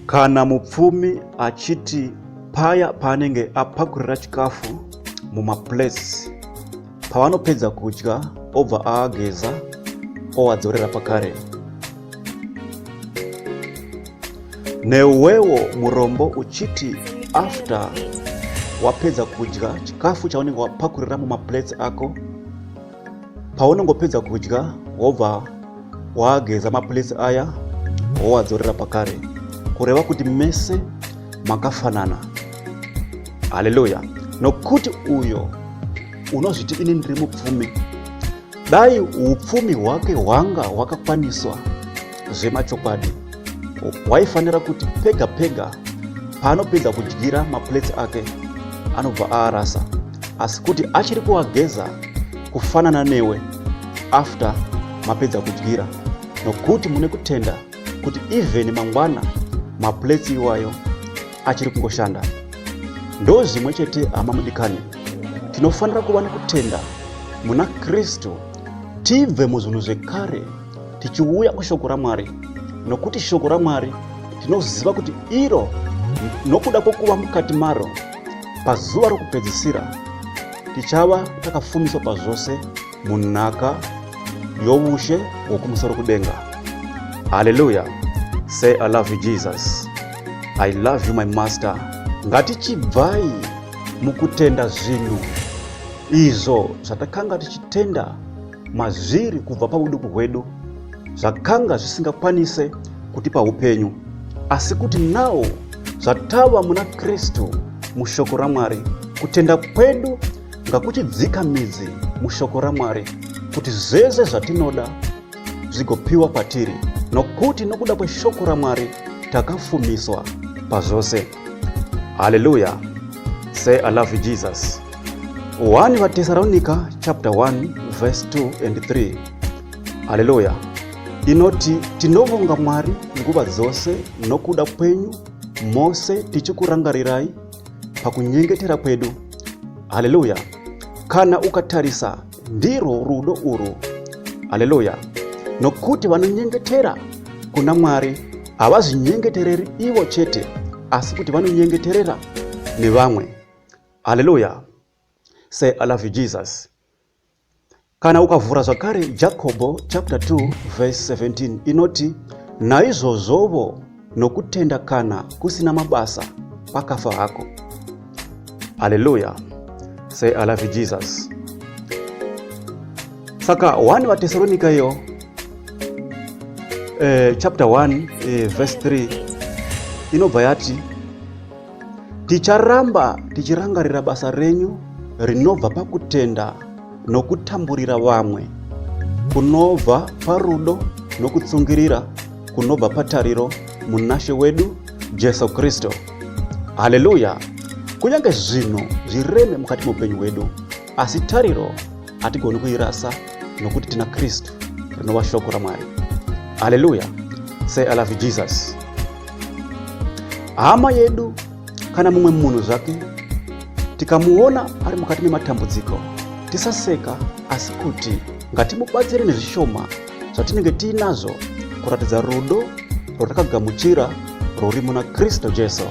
Kana mupfumi achiti paya paanenge apakurira chikafu mumaplates pavanopedza kudya obva aageza owadzorera pakare. Newewo murombo uchiti after wapedza kudya chikafu chaunenge wapakurira mumaplates ako paunongopedza kudya wobva waageza maplates aya wowadzorera pakare kureva kuti mese makafanana haleluya nokuti uyo unozviti ini ndiri mupfumi dai upfumi hwake hwanga hwakakwaniswa zvemachokwadi waifanira kuti pega pega paanopedza kudyira maplates ake anobva aarasa asi kuti achiri kuageza kufanana newe after mapedza kudyira nokuti mune kutenda kuti even mangwana maplates iwayo achiri kungoshanda ndo zvimwe chete hama mudikani tinofanira kuva nekutenda muna kristu tibve muzvinhu zvekare tichiuya kushoko ramwari nokuti shoko ramwari tinoziva kuti iro nokuda kwokuva mukati maro pazuva rokupedzisira tichava takafumiswa pazvose munhaka youshe hwokumusoro kudenga haleluya say i love you jesus i love you my master ngatichibvai mukutenda zvinhu izvo zvatakanga tichitenda mazviri kubva pauduku hwedu zvakanga zvisingakwanise kutipa upenyu asi kuti nawo zvatava muna kristu mushoko ramwari kutenda kwedu ngakuchidzika midzi mushoko ramwari kuti zvese zvatinoda zvigopiwa kwatiri nokuti nokuda kweshoko ramwari takafumiswa pazvose haleluya say i love you jesus 1 vatesaronika chapter 1 verse 2 and 3 haleluya inoti tinovonga mwari nguva dzose nokuda kwenyu mose tichikurangarirai pakunyengetera kwedu haleluya kana ukatarisa ndirwo rudo urwu haleluya nokuti vanonyengetera kuna mwari havazvinyengetereri ivo chete asi kuti vanonyengeterera nevamwe haleluya say i love you jesus Kana ukavhura zvakare Jakobho chapter 2 verse 17 inoti naizvozvovo nokutenda kana kusina mabasa kwakafa hako. Haleluya. Say I love you Jesus. Saka 1 vaTesaronika iyo eh, chapter 1 eh, verse 3 inobva yati Ticharamba tichirangarira basa renyu rinobva pakutenda nokutamburira vamwe, kunobva parudo nokutsungirira kunobva patariro munaShe wedu Jesu Kristu. Haleluya! Kunyange zvinhu zvireme mukati meupenyu hwedu, asi tariro hatigoni kuirasa nokuti tina Kristu rinova shoko raMwari. Haleluya! Say I love you Jesus. Hama yedu kana mumwe munhu zvake tikamuona ari mukati mematambudziko tisaseka asi kuti ngatimubatsire nezvishoma zvatinenge tiinazvo kuratidza rudo rwatakagamuchira rwuri muna kristu jesu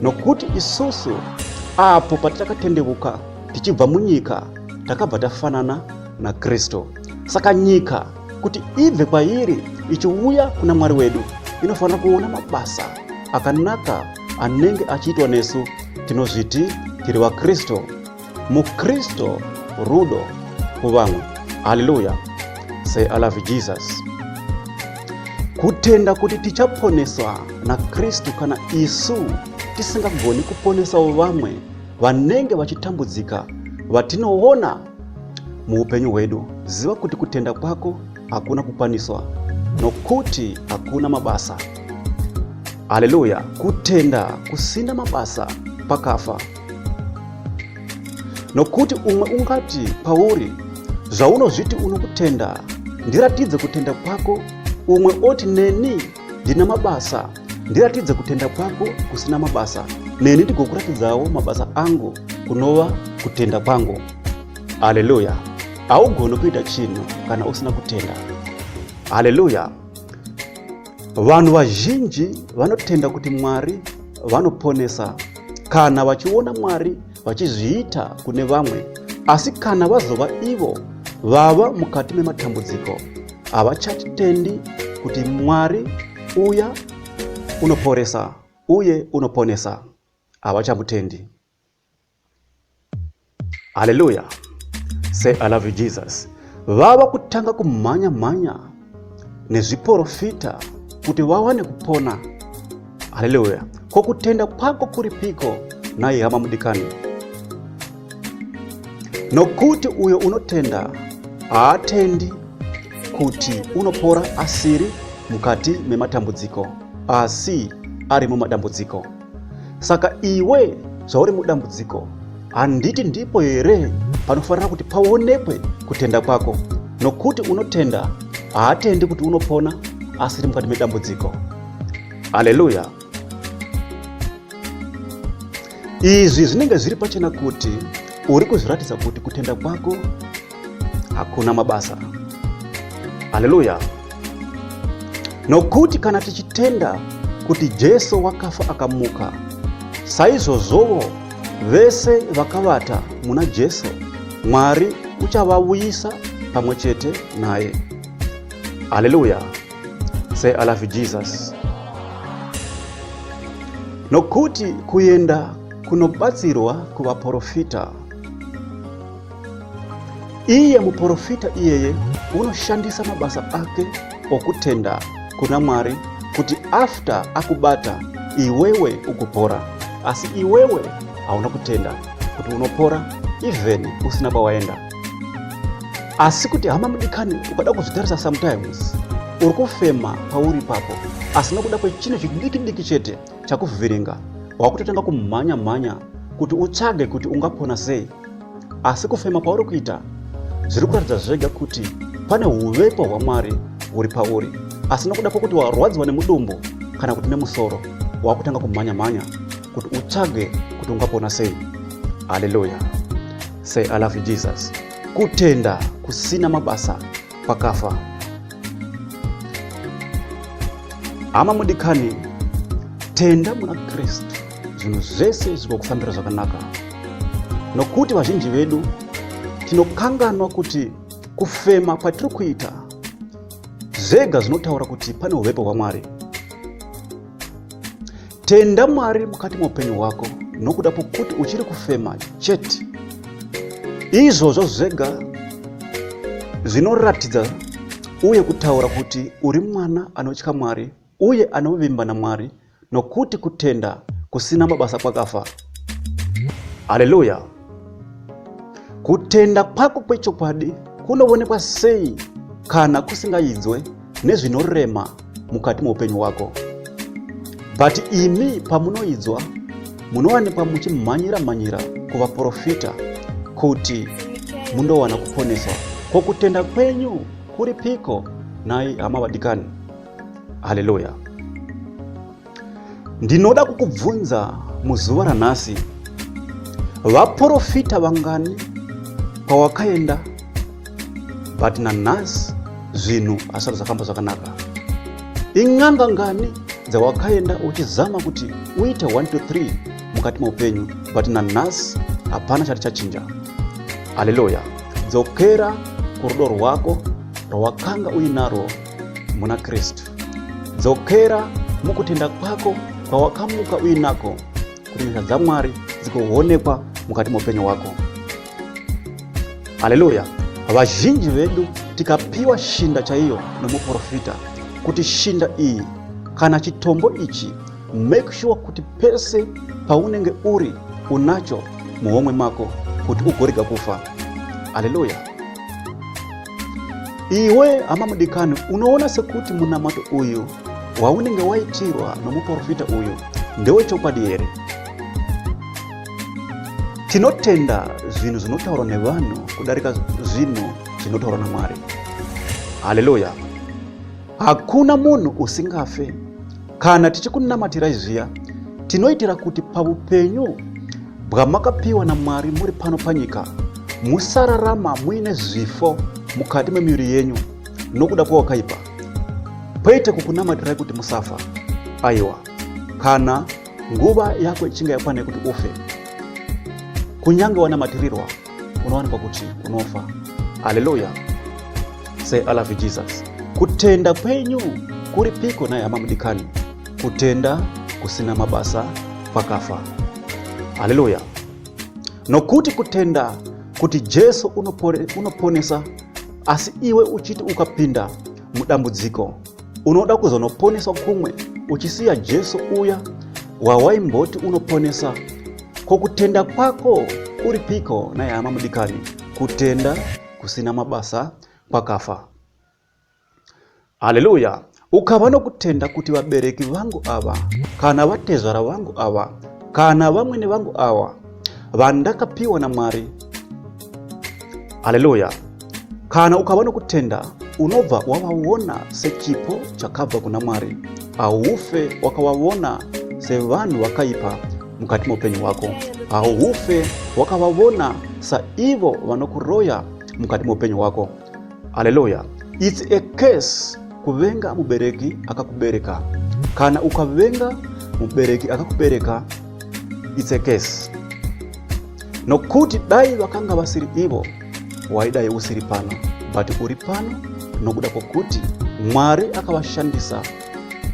nokuti isusu apo patakatendeuka tichibva munyika takabva tafanana nakristu saka nyika kuti ibve kwairi ichiuya kuna mwari wedu inofanira kuona mabasa akanaka anenge achiitwa nesu tinozviti tiri vakristu mukristu rudo kuvamwe haleluya say i love jesus kutenda kuti tichaponeswa nakristu kana isu tisingagoni kuponesawo vamwe vanenge vachitambudzika vatinoona muupenyu hwedu ziva kuti kutenda kwako hakuna kukwaniswa nokuti hakuna mabasa haleluya kutenda kusina mabasa kwakafa nokuti umwe ungati pauri zvaunozviti unokutenda ndiratidze kutenda kwako umwe oti neni ndina mabasa ndiratidze kutenda kwako kusina mabasa neni ndigokuratidzawo mabasa angu kunova kutenda kwangu haleluya haugoni kuita chinhu kana usina kutenda haleluya Vanhu vazhinji vanotenda kuti Mwari vanoponesa kana vachiona Mwari vachizviita kune vamwe, asi kana vazova ivo vava mukati mematambudziko, havachatendi kuti Mwari uya unoporesa uye unoponesa, havachamutendi. Haleluya! Say I love you Jesus. Vava kutanga kumhanya mhanya nezviporofita kuti vawane kupona. Haleluya! Ko kutenda kwako kuripiko nhai hama mudikani? Nokuti uyo unotenda haatendi kuti unopora asiri mukati mematambudziko, asi ari mumadambudziko. Saka iwe zvauri mudambudziko, handiti ndipo here panofanira kuti paonekwe kutenda kwako? Nokuti unotenda haatendi kuti unopona asiri mukati medambudziko. Haleluya! Izvi zvinenge zviri pachena kuti uri kuzviratidza kuti kutenda kwako hakuna mabasa. Haleluya! Nokuti kana tichitenda kuti Jesu wakafa akamuka, saizvozvowo vese vakavata muna Jesu, Mwari uchavavuyisa pamwe chete naye. Haleluya! Say I love you Jesus. Nokuti kuenda kunobatsirwa kuvaporofita Iye muporofita iyeye unoshandisa mabasa ake okutenda kuna Mwari kuti after akubata iwewe ugopora, asi iwewe hauna kutenda kuti unopora even usina kwawaenda. Asi kuti hama mudikani, ukada kuzvitarisa sometimes uri kufema pauri ipapo, asi nokuda kwechinhu chidiki diki chete chakuvhiringa, wakutotanga kumhanya mhanya kuti utsvage kuti ungapona sei. Asi kufema kwauri kuita zviri kuratidza zvega kuti pane huvepo hwaMwari huri pauri, asi nokuda kwokuti warwadziwa nemudumbu kana kuti nemusoro, wakutanga kumhanya mhanya kuti utsvage kuti ungapona sei. Haleluya! Say I love you Jesus. Kutenda kusina mabasa kwakafa. Hama mudikani, tenda muna Kristu, zvinhu zvese zvikokufambira zvakanaka. Nokuti vazhinji vedu tinokanganwa kuti kufema kwatiri kuita zvega zvinotaura kuti pane uvepo hwaMwari. Tenda Mwari mukati meupenyu hwako nokuda kwokuti uchiri kufema chete. Izvozvo zvega zvinoratidza uye kutaura kuti uri mwana anotya Mwari uye anovimba naMwari, nokuti kutenda kusina mabasa kwakafa. Haleluya! Kutenda kwako kwechokwadi kunoonekwa sei kana kusingaidzwe nezvinorema mukati meupenyu hwako? But imi pamunoidzwa munowanikwa muchimhanyira mhanyira kuvaprofita kuti mundowana kuponeswa. Ko kutenda kwenyu kuripiko nhai hama vadikani? Haleluya! Ndinoda kukubvunza muzuva ranhasi, vaprofita vangani pawakaenda, but nanhasi zvinhu hazvisati zvafamba zvakanaka? In'anga ngani dzawakaenda uchizama kuti uite 1 to 3 mukati meupenyu, but nanhasi hapana chati chachinja? Haleluya! Dzokera kurudo rwako rwawakanga uinarwo muna Kristu. Dzokera mukutenda kwako kwawakamuka uinako kuti nyasha dzaMwari dzigoonekwa mukati meupenyu hwako. Haleluya! Vazhinji vedu tikapiwa shinda chaiyo nomuprofita kuti shinda iyi kana chitombo ichi, make sure kuti pese paunenge uri unacho muhomwe mako kuti ugorega kufa. Haleluya! Iwe hama mudikani, unoona sekuti munamato uyu waunenge waitirwa nomuprofita uyu ndewechokwadi here? Tinotenda zvinhu zvinotaurwa nevanhu kudarika zvinhu zvinotaurwa naMwari. Haleluya! Hakuna munhu usingafe. Kana tichikunamatirai zviya, tinoitira kuti paupenyu bwamakapiwa naMwari muri pano panyika musararama muine zvifo mukati memiviri yenyu nokuda kwewakaipa. Kwete kukunamatirai kuti musafa. Aiwa, kana nguva yako ichinge yakwana yekuti ufe, kunyange wanamatirirwa, unowanikwa kuti unofa. Haleluya! Say, I love you, Jesus. Kutenda kwenyu kuripiko naye hama mudikani? Kutenda kusina mabasa kwakafa. Haleluya! Nokuti kutenda kuti Jesu unoponesa, asi iwe uchiti ukapinda mudambudziko unoda kuzonoponeswa kumwe, uchisiya Jesu uya wawaimboti unoponesa. Ko kutenda kwako kuripiko naye hama mudikani? Kutenda kusina mabasa kwakafa. Haleluya! Ukava nokutenda kuti vabereki vangu ava, kana vatezvara vangu ava, kana vamwene vangu ava vandakapiwa naMwari. Haleluya! Kana ukava nokutenda, unobva wavaona sechipo chakabva kuna Mwari. Haufe wakavaona sevanhu vakaipa mukati meupenyu hwako. Haufe wakavaona saivo vanokuroya mukati meupenyu hwako. Haleluya! It's a curse kuvenga mubereki akakubereka. Kana ukavenga mubereki akakubereka, it's a curse. Nokuti dai vakanga vasiri ivo, waidai usiri pano, but uri pano nokuda kwokuti Mwari akavashandisa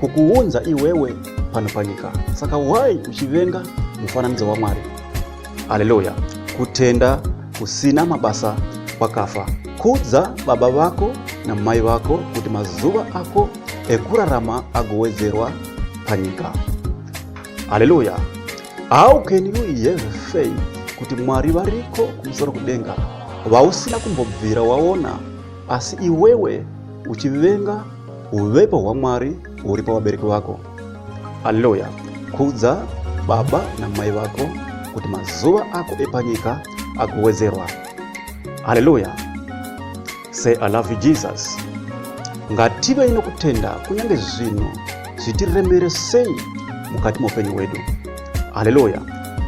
kukuunza iwewe pano panyika. Saka why uchivenga mufananidzo waMwari? Haleluya! Kutenda kusina mabasa kwakafa. Kudza baba vako namai vako kuti mazuva ako ekurarama agowedzerwa panyika. Haleluya! How can you have faith kuti Mwari variko kumusoro kudenga vausina kumbobvira waona, asi iwewe uchivenga uvepo hwaMwari huri pavabereki vako? Haleluya! Kudza baba namai vako kuti mazuva ako epanyika agowedzerwa. Haleluya! Say, I love you, Jesus. Ngativei nokutenda kunyange zvinhu zvitiremere sei mukati meupenyu hwedu. Haleluya!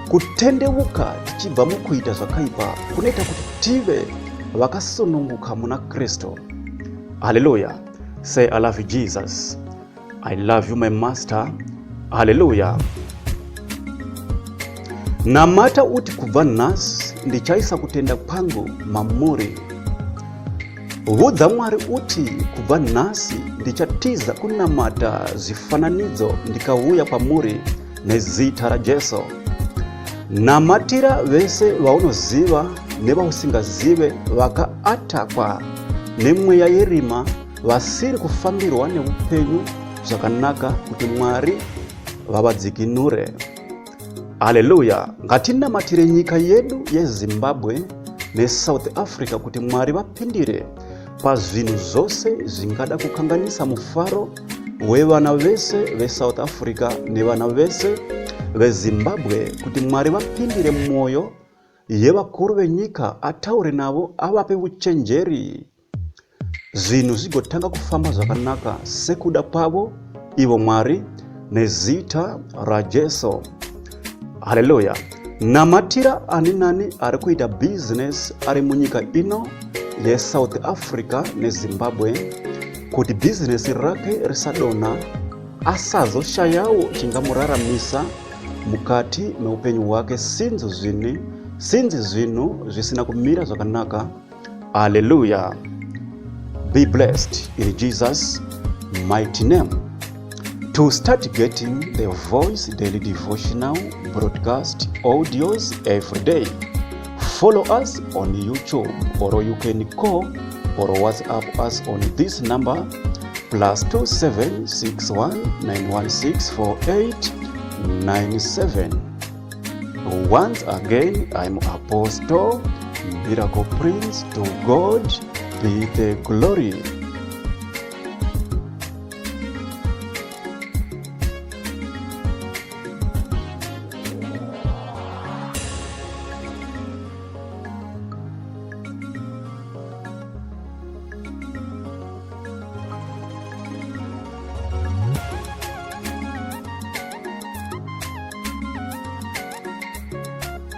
Kutendeuka tichibva mukuita zvakaipa kunoita kuti tive vakasununguka muna Kristu. Haleluya! Say, I love you, Jesus. I love you, my master. Haleluya! Namata uti, kubva nhasi ndichaisa kutenda kwangu mamuri. Vudza Mwari uti, kubva nhasi ndichatiza kunamata zvifananidzo ndikauya kwamuri nezita raJesu. Namatira vese vaunoziva nevausingazive vakaatakwa nemweya yerima, vasiri kufambirwa neupenyu zvakanaka, kuti Mwari vavadzikinure. Haleluya! Ngatinamatire nyika yedu yeZimbabwe neSouth Africa kuti Mwari vapindire pazvinhu zvose zvingada kukanganisa mufaro wevana vese veSouth Africa nevana vese veZimbabwe, kuti Mwari vapindire mwoyo yevakuru venyika, ataure navo, avape uchenjeri, zvinhu zvigotanga kufamba zvakanaka sekuda kwavo ivo Mwari, nezita raJesu. Haleluya! Namatira ani nani ari kuita bhizinesi ari munyika ino yeSouth Africa neZimbabwe kuti bhizinesi rake risadonha, asazoshayawo chingamuraramisa mukati meupenyu hwake, sinzi zvinhu zvisina kumira zvakanaka. Hallelujah. Be blessed in Jesus' mighty name. To start getting the Voice Daily Devotional broadcast audios every day, follow us on YouTube, or you can call or WhatsApp us on this number, +27 61 916 4897. Once again, I'm Apostle Miracle Prince. To God be the glory.